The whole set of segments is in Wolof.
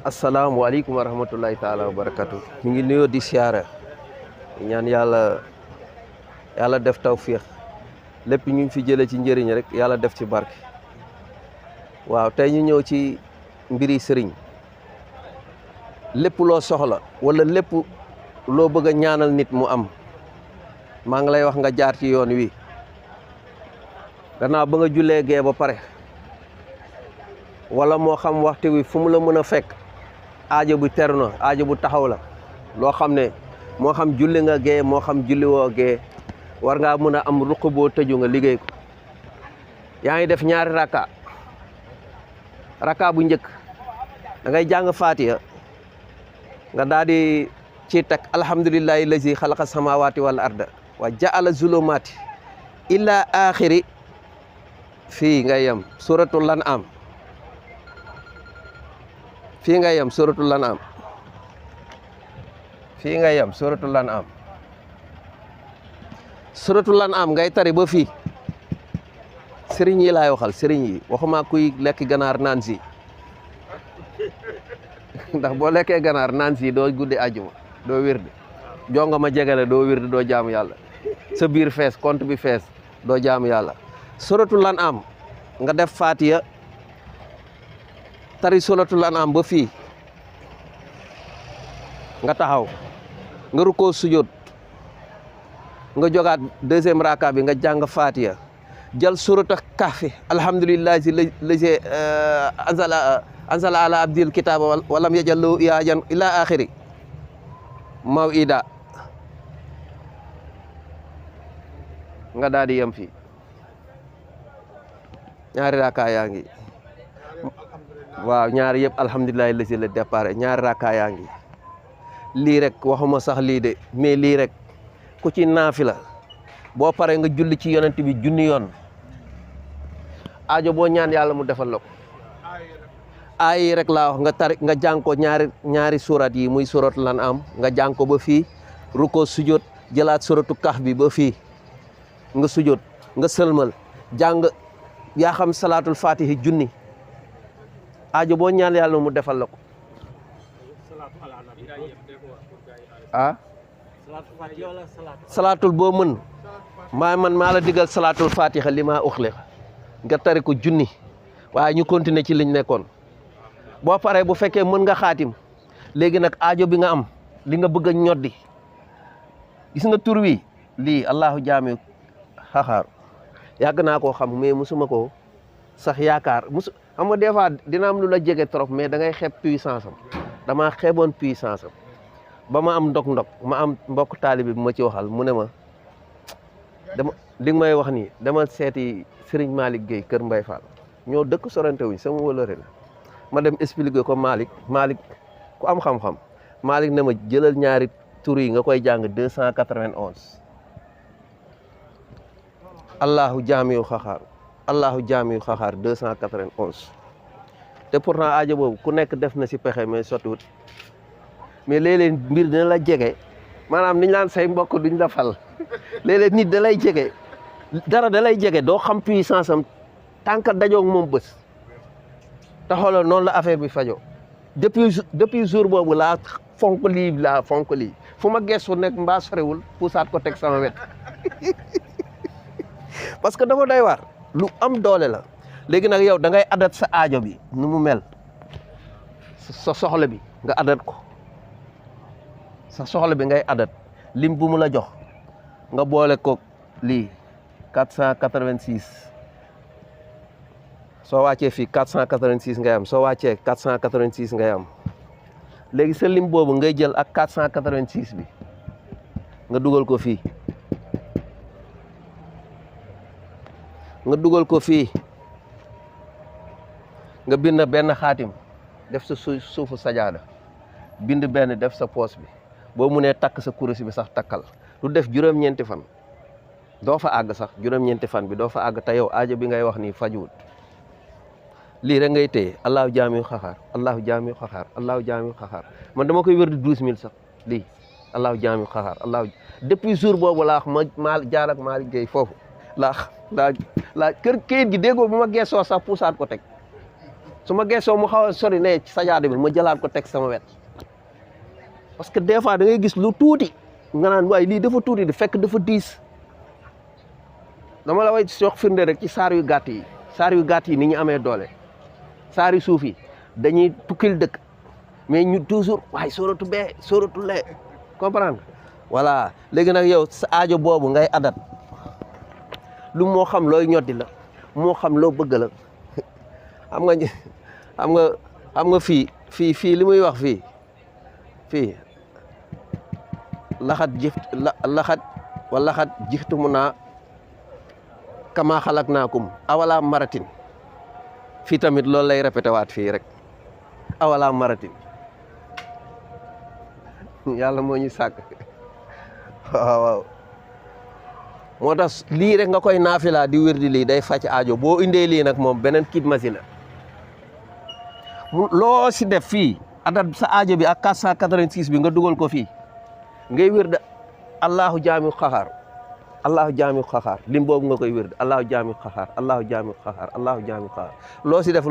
asalaamualeykum wa rahmatullahi taala wa barakatu ñu ngi nuyoo di siyaara ñaan yàlla def tawfiix lépp ñu fi jëlee ci njëriñ rek yàlla def ci barke. waaw tey ñu ñëw ci mbiri sëriñ. lépp loo soxla wala lépp loo bëgg a ñaanal nit mu am maa ngi lay wax nga jaar ci yoon wi gannaaw ba nga jullee gee ba pare wala moo xam waxtu wi fu mu la mën a fekk aajo bu teru na aajo bu taxaw la loo xam ne moo xam julli nga gee moo xam julli woo gee war ngaa mën a am ruq boo tëju nga liggéey ko. yaa ngi def ñaari raka bu njëkk da ngay jàng Faatiha nga daal di ci teg alhamdulillahi lazi xalaqa samawati wal arda wa jaala zulumati illa axiri fii nga yem suratul An'am fii nga yem suratul An'am fii nga yem suratul An'am suratul An'am ngay tari ba fii sëriñ yi laay waxal sëriñ yi waxuma kuy lekk ganaar naan si ndax boo lekkee ganaar naan si doo guddi àjjuma doo wirde jonga ma jegele doo wirde doo jaamu yàlla sa biir fees compte bi fees doo jaamu yàlla suratul An'am nga def Faatiha tari suratul An'am ba fii nga taxaw nga rukkoo sujjóot nga jogaat deuxième raka bi nga jàng Faatiha jël surata Kahfi alhamdulillahi lazi anzala ala abdil kitaba walam yajal lahu iwajan ila axiri maw'ida nga daal di yem fii ñaari raka yaa ngi waaw ñaari yëpp alhamdulillahi lazi la départ ñaari raka yaa ngi lii rek waxuma sax lii de mais lii rek ku ci naafila boo paree nga julli ci yonent bi junni yoon aajo boo ñaan yàlla mu defal la ko aay rek laa wax nga tari nga jàng ko ñaari surat yi muy suratul An'am nga jàng ko ba fii ruko sujjóot jëlaat suratu Kahfi ba fii nga sujjóot nga sëlmal jàng yaa xam salaatul fatihi junni aajo boo ñaan yàlla mu defal la ko ah salaatul boo mën maa la digal salaatul fatiha li maa uxle nga tari ko junni waaye ñu continuer ci liñ nekkoon boo paree bu fekkee mën nga xaatim léegi nag aajo bi nga am li nga bëgg a ñoddi gis nga tur wi lii allahu jaami xaxaar yàgg naa koo xam mais musuma ko sax yaakaar xam nga des fois dina am lu la jege trop mais da ngay xeeb puissance am damaa xeeboon puissance am ba ma am ndok ma am mbokk taalibi bi ma ci waxal mu ne ma li nga may wax nii dama seeti Serigne Malick Gueye Kër Mbay Fall ñoo dëkk sorante wuñ sama wëlëre la ma dem expliquer ko Malick ku am xam-xam Malick ne ma jëlal ñaari tur yi nga koy jàng 291 allahu jaamiu xaxaar 291 te pourtant aajo boobu ku nekk def na si pexe mais sottiwut mais léeg-léeg mbir dina la jege maanaam niñ laan say mbokk duñ la fal léeg-léeg nit da lay jege dara da lay jege doo xam puissance am tant que dajoog moom bés te xoolal noonu la affaire bi fajoo depuis jour boobu laa fonk lii fu ma gestu nekk mbaa sorewul puusaat ko teg sama wet parce que dafa doy waar lu am doole la léegi nag yow da ngay adat sa aajo bi nu mu mel sa soxla bi nga adat ko sa soxla bi ngay adat lim bu mu la jox nga boole ko lii 486 soo wàccee fii 486 ngay am soo wàccee 486 ngay am léegi sa lim boobu ngay jël ak 486 bi nga dugal ko fii nga bind benn xaatim def sa suufu sajaada bind benn def sa poos bi boo munee takk sa kurus bi sax takkal lu def juróom-ñeenti fan doo fa àgg sax juróom-ñeenti fan bi doo fa àgg te yow aajo bi ngay wax nii fajuwut lii rek ngay téye allahu jaamiu xaxaar man dama koy wér di 12000 sax lii allahu jaamiu xaxaar depuis jour boobu laa wax ma jaar ak maa liggéey foofu laa kër kayit gi déggoo bu ma geesoo sax puusaat ko teg su ma geesoo mu xaw a sori ne ci sajaada bi ma jëlaat ko teg sama wet parce que des fois da ngay gis lu tuuti nga naan waaye lii dafa tuuti di fekk dafa diis dama la way sox firnde rek ci saar yu gàtt yi ni ñu amee doole saar yu suuf yi dañuy tukkil dëkk mais ñu toujours waaye sóoratu bee sóoratu lee comprendre voilà léegi nag yow sa aajo boobu ngay adat lu moo xam looy ñoddi la moo xam loo bëgg la xam nga fii li muy wax fii laxat jixtu mu naa kama xalak naakum awala maratin fii tamit loolu lay répété waat fii rek awala maratin yàlla moo ñu sàkk waaw moo tax lii rek nga koy naafila di wér di lii day faj aajo boo indee lii nag moom beneen kit masi la loo si def fii adat sa aajo bi ak 486 bi nga dugal ko fii ngay wér de allahu jaami xaxaar lim boobu nga koy wér de allahu jaami xaxaar loo si def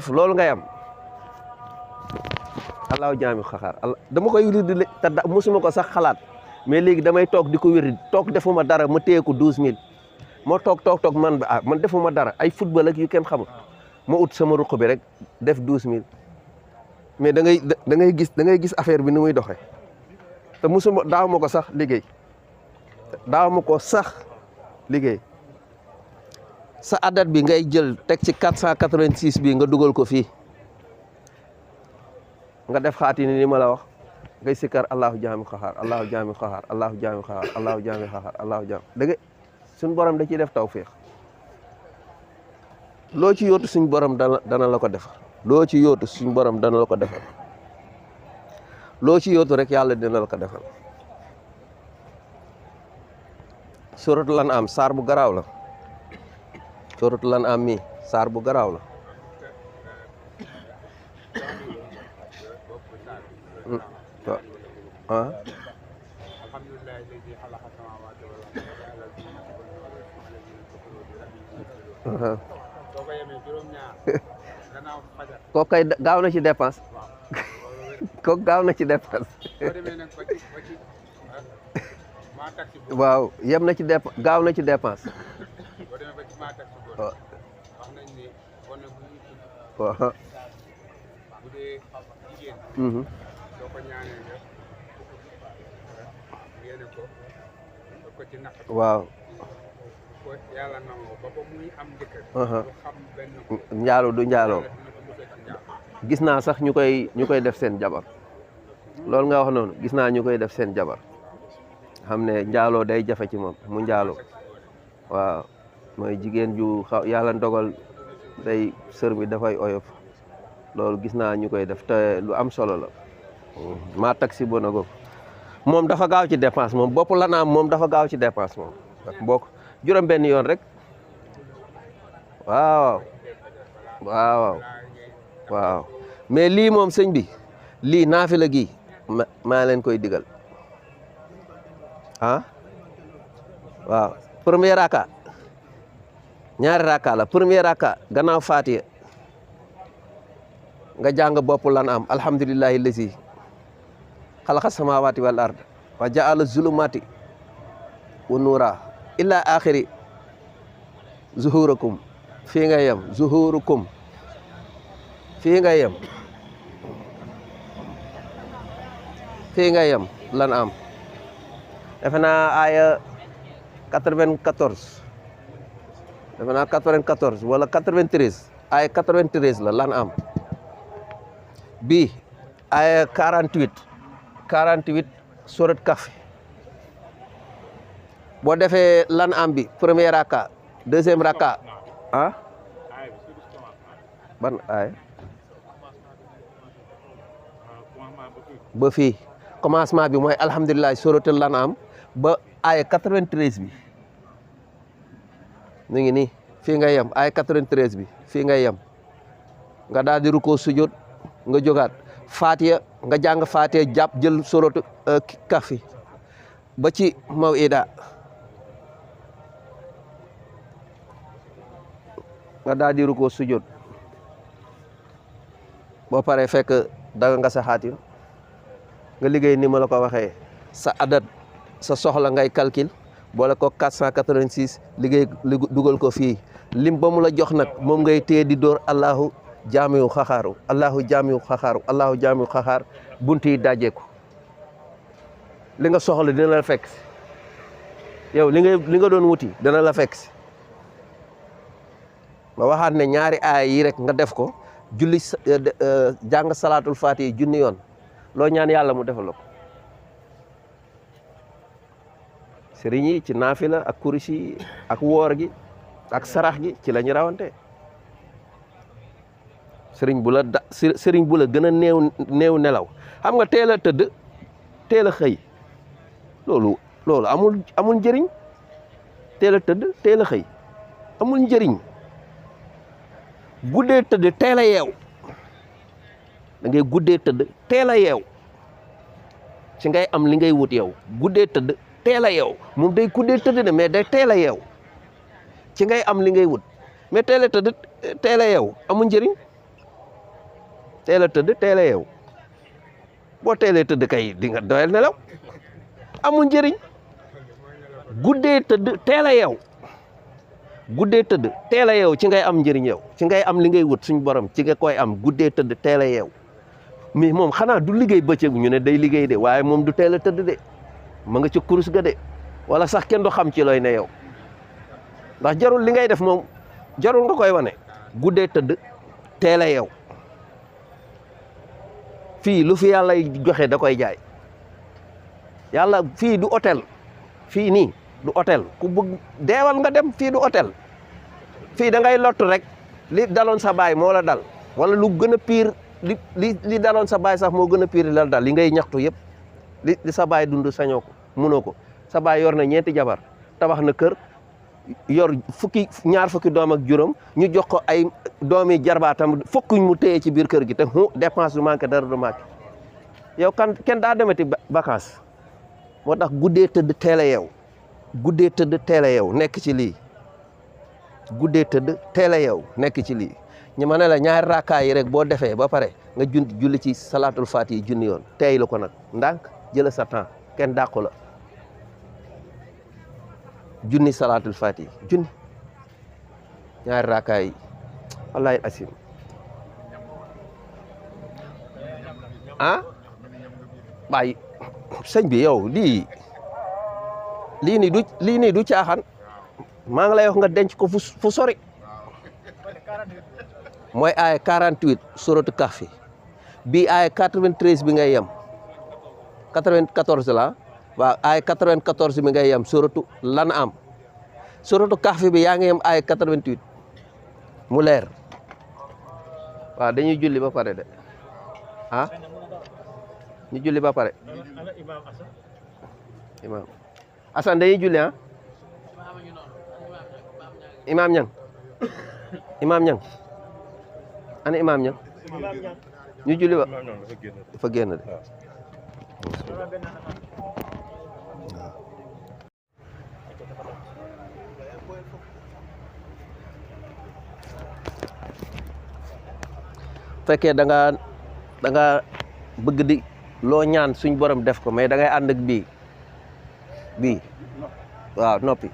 loolu ngay am allahu jaami xaxaar dama koy wér di te mosuma ko sax xalaat mais léegi damay toog di ko wér toog defuma dara ma téye ko 12000 moo toog man defuma dara ay football ak yu kenn xamul ma ut sama ruq bi rek def 12000 mais da ngay gis affaire bi ni muy doxee te daaw ma ko sax liggéey sa adat bi ngay jël teg ci 486 bi nga dugal ko fii nga def xaati ni ma la wax ngay sikkar allahu jaami xaxaar allahu jaami xaxaar allahu jaami xaxaar allahu jaami xaxaar allahu jaami dëgg suñ borom da ciy def tawfeex loo ci yóotu suñ borom dana la ko defal loo ci yóotu suñ borom dana la ko defal loo ci yóotu rek yàlla dina la ko defal suratul An'am saar bu garaaw la suratul An'am mi saar bu garaaw la kooku kay gaaw na ci dépense waaw yem na ci gaaw na ci dépense waaw waaw njaaloo du njaaloo gis naa sax ñu koy def seen jabar loolu nga wax noonu gis naa ñu koy def seen jabar xam ne njaaloo day jafe ci moom mu njaaloo waaw mooy jigéen ju yàlla dogal day sër bi dafay oyof loolu gis naa ñu koy def te lu am solo la maa taxi bonago moom dafa gaaw ci dépense moom bopp la naam moom dafa gaaw ci dépense moom mbokk juróom benn yoon rek waaw mais lii moom sëñ bi lii naafila gi maa leen koy digal waaw premier raka ñaari raka la premier raka gannaaw Faatiha nga jàng bopp lan am alhamdulillahi lazi xalaqa samawati wal ard wa ja'ala zulumati wa nuura illa axiri zuhurukum fii nga yem zuhurukum fii nga yem lan am defe naa aaya 94 defe naa 94 wala 93 aaya 93 la lan am bi aaya 48 surat Kahf boo defee lan am bi premier raka deuxième raka ban aaya ba fii commencement bi mooy alhamdulilah suratul lan am ba aaya 93 bi mu ngi nii fii nga yem aaya 93 bi fii nga yem nga daal di rukkoo sujjóot nga jógaat Faatiha nga jàng Faatiha jàpp jël suratu Kahf ba ci Maw'ida nga daal di rukkoo sujjóot boo paree fekk daga nga sa xaatim nga liggéey ni ma la ko waxee sa adat sa soxla ngay calcul boole ko 486 liggéey dugal ko fii lim ba mu la jox nag moom ngay téye di dóor allahu jaamiu xaxaaru allahu jaamiu xaxaaru allahu jaamiu xaxaar bunt yi dajeeku li nga soxla dina la fekk si yow li nga doon wuti dana la fekk si ma waxaat ne ñaari aay yi rek nga def ko julli jàng salaatul faatiha junni yoon loo ñaan yàlla mu defal la ko sëriñ yi ci naafila ak kursi yi ak woor gi ak sarax gi ci la ñu rawante sëriñ bu la gën a néew nelaw xam nga teel a tëdd teel a xëy loolu amul njëriñ teel a tëdd teel a xëy amul njëriñ guddee tëdd teel a yeew da ngay guddee tëdd teel a yeew ci ngay am li ngay wut yow guddee tëdd teel a yeew moom day guddee tëdd de mais day teel a yeew ci ngay am li ngay wut mais teel a tëdd teel a yeew amul njëriñ teel a tëdd teel a yeew boo teelee tëdd kay di nga doyal nelaw amul njëriñ guddee tëdd teel a yeew guddee tëdd teel a yeew ci ngay am njëriñ yow ci ngay am li ngay wut suñ borom ci nga koy am guddee tëdd teel a yeew mais moom xanaa du liggéey bëccëg ñu ne day liggéey de waaye moom du teel a tëdd de ma nga ci kurus ga de wala sax kenn du xam ci looy ne yow ndax jarul li ngay def moom jarul nga koy wane guddee tëdd teel a yeew fii lu fi yàlla joxe da koy jaay yàlla fii du hôtel fii nii du hôtel ku bëgg deewal nga dem fii du hôtel fii da ngay lottu rek li daloon sa baay moo la dal wala lu gën a pire li daloon sa baay sax moo gën a pire la dal li ngay ñaxtu yëpp li sa baay dund sañoo ko munoo ko sa baay yor na 4 jabar tabax na kër yor ñaar fukki doom ak juróom ñu jox ko ay doomi jarbaatam fokkuñ mu téye ci biir kër gi te dépense du manqué dara du manqué yow kenn daa demati vacances moo tax guddee tëdd teel a yeew guddee tëdd teel a yeew nekk ci lii guddee tëdd teel a yeew nekk ci lii ñu ma ne la ñaari rakkaa yi rek boo defee ba pare nga julli ci salaatul faatiha junni yoon teey la ko nag ndànk jëla sa temps kenn dàqu la junni salaatul faatiha junni ñaari rakkaa yi wallahi asim baay sëñ bi yow lii nii du caaxaan maa ngi lay wax nga denc ko fu sori mooy aaya 48 suratu Kahfi bii aaya 93 bi ngay yem 94 la waaw aaya 94 bi ngay yem suratu Lan'am suratu Kahfi bi yaa ngi yem aaya 88 mu leer waaw dañuy julli ba pare de ñu julli ba pare imam Assane dañuy julli imam ñang ana imam ñang ñu julli ba dafa génn de fekkee da nga bëgg di loo ñaan suñ borom def ko mais da ngay ànd ak bii waaw noppi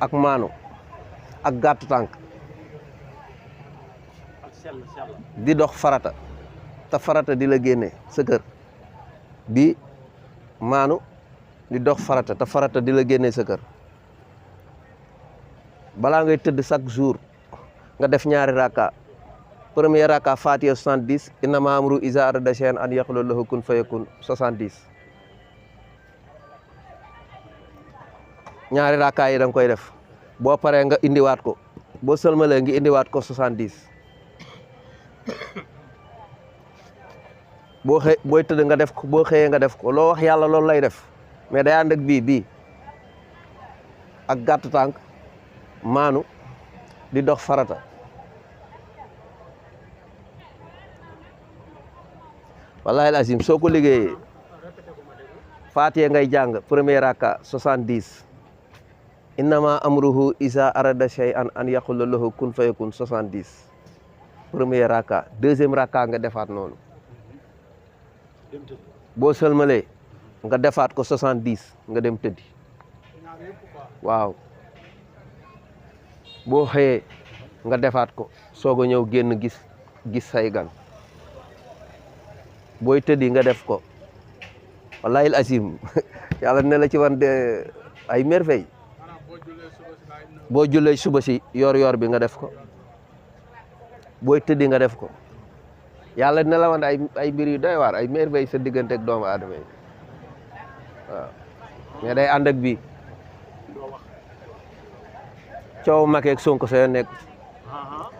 ak maanu ak gàttu tànk di dox farata te farata di la génne sa kër bii maanu di dox farata te farata di la génne sa kër balaa ngay tëdd chaque jour nga def ñaari raka premier raka Fatiha 70 innama amru iza arada shay'an an yaqula lahu kun fayakun 70 ñaari raka yi da nga koy def boo paree nga indiwaat ko boo sëlmalee nga indiwaat ko 70 booy tëdd nga def ko boo xëyee nga def ko loo wax yàlla loolu lay def mais day ànd ak bii ak gàttu tànk maanu di dox farata wallahi lazim soo ko liggéeyee Fatiha ngay jàng premier raka 70 innama amruhu isa arada shay'an an yaqula lahu kun fayakun 70 premier raka deuxième raka nga defaat noonu boo sëlmalee nga defaat ko 70 nga dem tëddi waaw boo xëyee nga defaat ko soog a ñëw génn gis say gan booy tëddi nga def ko wallahi asim yàlla ne la ci wan de ay merveille boo jullee suba si yor bi nga def ko booy tëddi nga def ko yàlla ne la wan ay mbir yu doy waar ay merveille sa diggante ak doomu aadama yi waaw mais day ànd ak bii coow Macky ak Sonko sa yoon nekku ci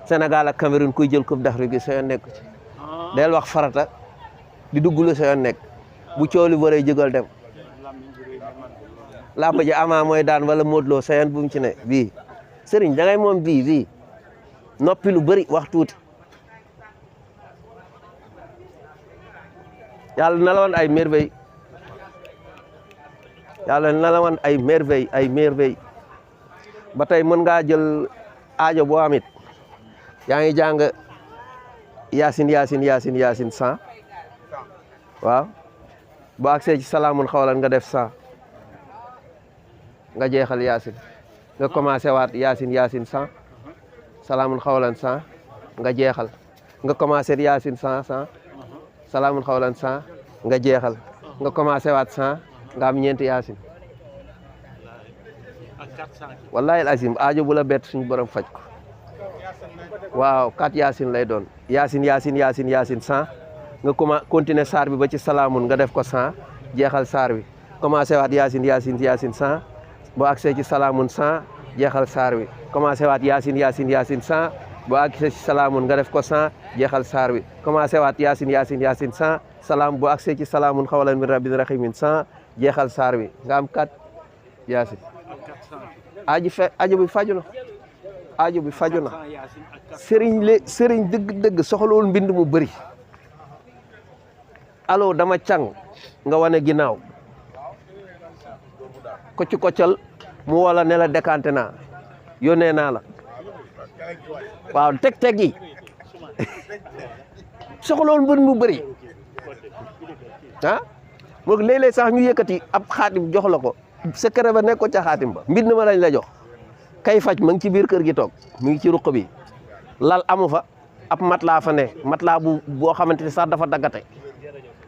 Sénégal ak Cameroun kuy jël coupe d'Afrique gi sa yoon nekku ci del wax farata di duggulu sa yoon nekk bu coow li waree jógal dem làmb ji Ama mooy daan wala Modou Lo sa yoon bu mu ci ne bii sëriñ da ngay moom bii noppi lu bëri wax tuuti yàlla na la woon ay merveille yàlla na la woon ay merveille ba tey mën ngaa jël aajo boo amit yaa ngi jàng yaasin 100 waaw boo agsee ci salaamun xawlan nga def 100 nga jeexal yaasin nga commencé waat yaasin 100 salaamun xawlan 100 nga jeexal nga commencé yaasin 100 salaamun xawlan 100 nga jeexal nga commencé waat 100 nga am ñeenti yaasin wallahi azim aajo bu la bett suñu borom faj ko waaw 4 yaasin lay doon yaasin 100 nga continuer saar bi ba ci salaamun nga def ko 100 jeexal saar bi commencé waat yaasin 100 boo agsee ci salaamun 100 jeexal saar bi commencé waat yaasin 100 boo agsee ci salaamun nga def ko 100 jeexal saar bi commencé waat yaasin 100 salaam boo agsee ci salaamun xawlan min rabbin rahimin 100 jeexal saar bi nga am 4 yaasin aajo bi faju na sëriñ dëgg soxlawul mbind mu bëri allo dama càng nga wane ginnaaw koccal mu wala ne la décanté naa yónnee naa la waaw teg yi soxlawul mbind mu bëri moom léeg-léeg sax ñu yëkkati ab xaatim jox la ko secret ba nekk ko ca xaatim ba mbind ma lañ la jox kay faj ma ngi ci biir kër gi toog mu ngi ci ruq bi lal amu fa ab matelas fa ne matelas boo xamante ni sax dafa daggate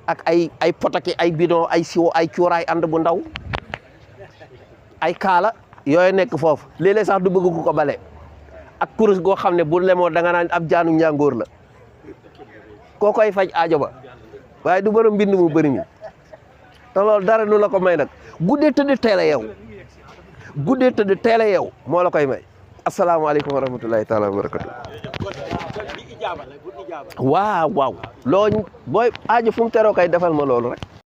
ak ay potaki ay bidon ay siwo ay cuuraay ànd bu ndaw ay kaala yooyu nekk foofu léeg-léeg sax du bëgg ku ko bale ak kurus goo xam ne bu lemoo da nga naan ab jaanu njàngoor la koo koy faj aajo ba waaye du borom mbind mu bëri mi te loolu dara nu la ko may nag guddee tëdd teel a yeew moo la koy may asalaamaaleykum wa rahmatulahi taala wa barakatu waaw loo booy aajo fu mu teroo kay defal ma loolu rek